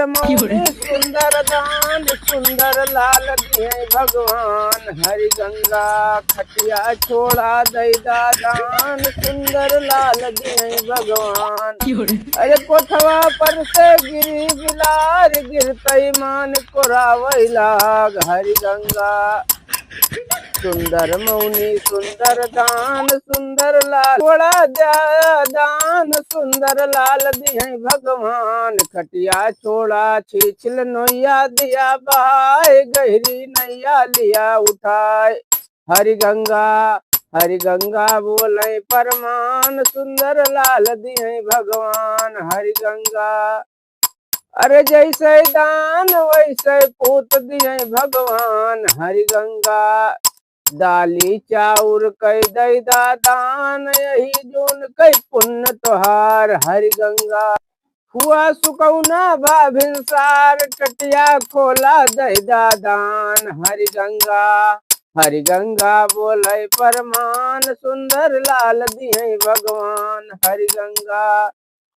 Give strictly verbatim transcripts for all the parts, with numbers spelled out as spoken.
मौनी सुंदर दान सुंदर लाल दिए भगवान, हरि गंगा खटिया छोड़ा दैदा दान, सुंदर लाल दिए भगवान। अरे कोठवा पर से गिरी बिलार, गिरतई मान कोरावै लाग, हरि गंगा सुंदर मौनी सुंदर दान सुंदर लाल, छोड़ा द्या दान सुंदर लाल दिए भगवान। खटिया छोड़ा छीछिल नोइया दिया बहाय, गहरी नैया लिया उठाय। हरि गंगा हरि गंगा बोले परमान, सुंदर लाल दिए भगवान। हरि गंगा अरे जैसे दान वैसे पूत दिए भगवान। हरि गंगा दाली चाउर कै दैदा दान, यही जून कै पुण्य तोहार। हरि गंगा हुआ सुकौना भा भिनसार, टटिया खोला दैदा दान। हरि गंगा हरि गंगा बोले परमान, सुंदर लाल दिए भगवान। हरि गंगा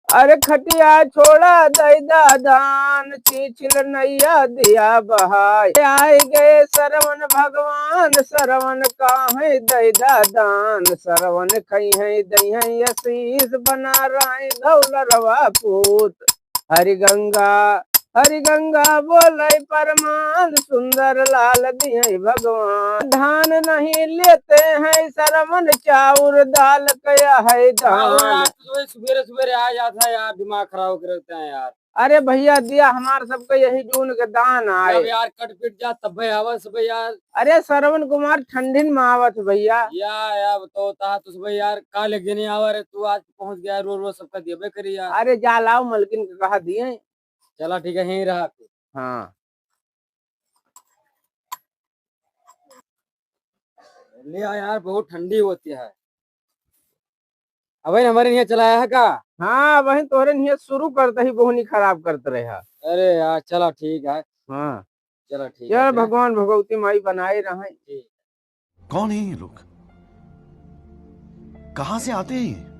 अरे खटिया छोड़ा दैदा दान, छीछिल नैया दिया बहाय। आइ गए सरवन भगवान, सरवन काहे दैदा दान, सरवन खइहैं दइहैं आशीष, बना रहे धौलरवा पूत। हरि गंगा हरि गंगा बोले परमान, सुंदर लाल दिए भगवान। धान नहीं लेते हैं सरवन, चाउर दाल कया है हाँ, वो दान। यार, तो सुबेरे सुबेरे आ जाता है यार, दिमाग खराब कर रखते हैं यार। अरे भैया, दिया हमार सबके यही जून के दान आए। जब यार कट पिट जा तब भाई आवा सब यार। अरे सरवन कुमार ठंडिन में आवत है भैया। या, या, बताओ ता तो सब यार, काल एक जने आवा रे, तू आज पहुंच गया, रोज रोज सबका दियबे करी यार। अरे जा लाओ, मलकिन के कहा दिए। चला ठीक है, यहीं रहा फिर। हाँ। ले आ यार, बहुत ठंडी होती है। अबे हमारे यहाँ चलाया है का? हाँ, वही तोहरे नियत शुरू करते ही बोहनी खराब करते रहे। अरे यार, चला ठीक है। हाँ। चला ठीक है, चल फिर। भगवान भगवती माई बनाए रहें। ठीक। कौन है ये लोग? कहाँ से आते हैं ये?